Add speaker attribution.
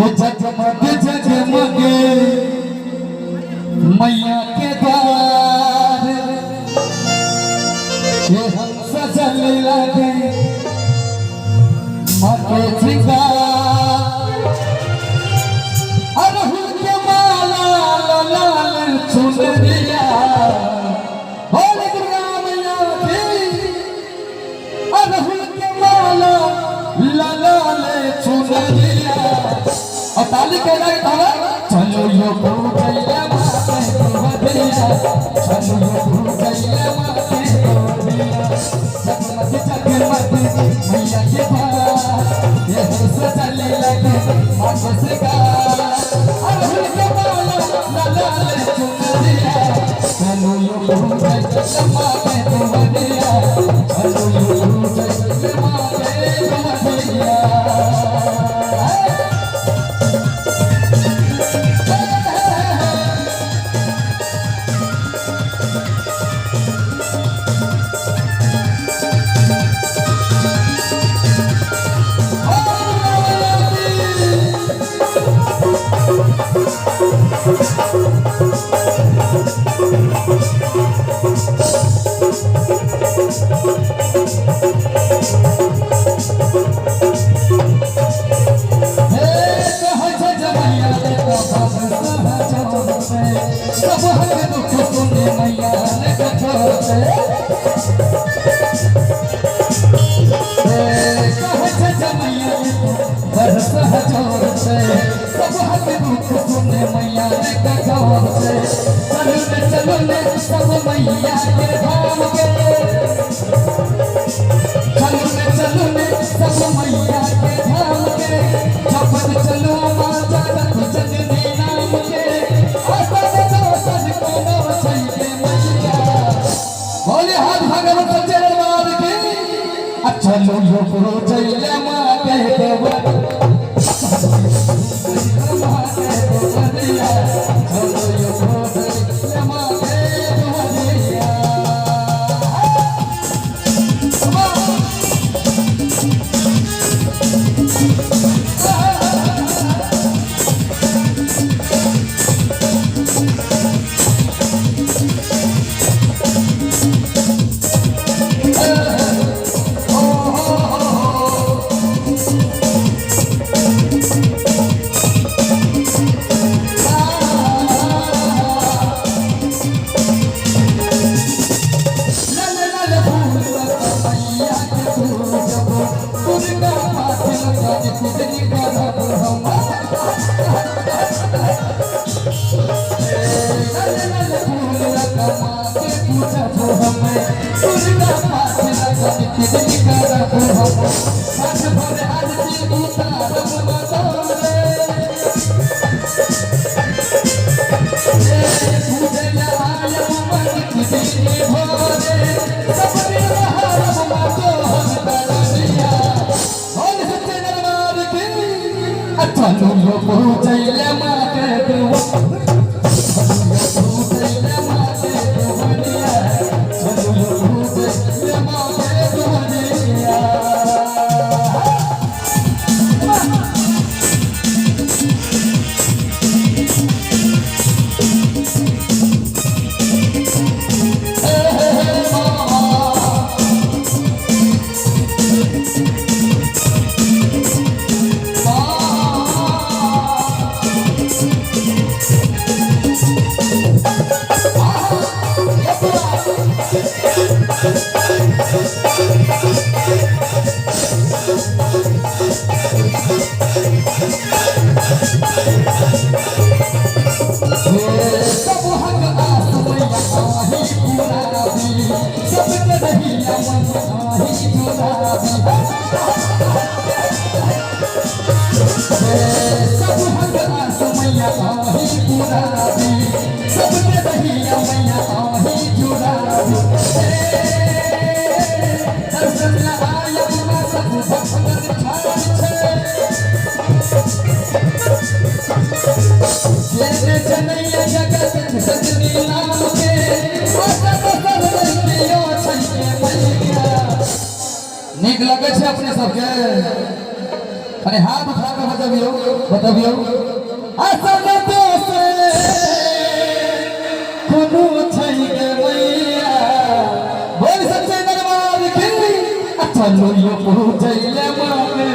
Speaker 1: जगमग जगमग मैया के द्वार, ये हम सजल लगे माँ के श्रृंगार। अरहुल के माला लाल चुनरिया, बोल दुर्गा मैया की। अरहुल के माला लाल चुनरिया और ताली के लगे ताला। चलो यो पूजैया माते दुहरिया, चलो यो पूजैया माते दुहरिया। जगमग जगमग मैया के पास, ये हो सजले लगे माँ के श्रृंगार। अरहुल के माला लाल चुनरिया, चलो यो पूजैया माते दुहरिया, चलो यो पूजैया माते दुहरिया। सब हक दुख सुने मैया ने कठोर। सब हक दुख सुने मैया ने कठोर से। चलो ने चलो ने सब मैया के धाम के, चलो ने चलो ने सब मैया के धाम के। जपत चलो माँ जगत जननी नाम के, आसन दोसन कोनो छैके मैया। बोले हाथ भगवत सच्चे दरबार की। चलो यो पूजैया माँ के देवर, माँ के दुआरिया, चलो यो पूजैया माँ के दुआरिया। लाल लाल फूल मैया के पूजब, दुर्गा माँ के पूजन करब हम। लाल लाल फूल माँ के पूजब हम, दुर्गा माँ के पूजन करब हम। साँझ भर आरती उतारब मदोरे, पूजैया आयब मन दिन भोरे। सब दिन बहारब माँ तोहर तरनिया। बोल सच्चे दरबार की। चलो यो पूजैया माँ के दुआ, पूजैया माँ के दुआरिया, चलो यो पूजैया माँ के दुआरिया। हे हे हे माँ। सब हक आस मैया आही पुराबी, सबके रहिया मन आही जुराबी। सब हक आस मैया आही पुराबी, सबके रहिया मैया आही जुराबी। दर्शन ला आयब माँ सब भक्तन ठाड़ छै। जेने जनैया जगत जननी नाम के, आशा दोसर रहियो छैके मैया। नीक लगै छै अपने सबके? अरे हाथ उठा के बतबियो बतबियो असल दोसर कोनो छै गे मैया बोल सच्चे दरबार की आ चलू यो पूजैले मामे।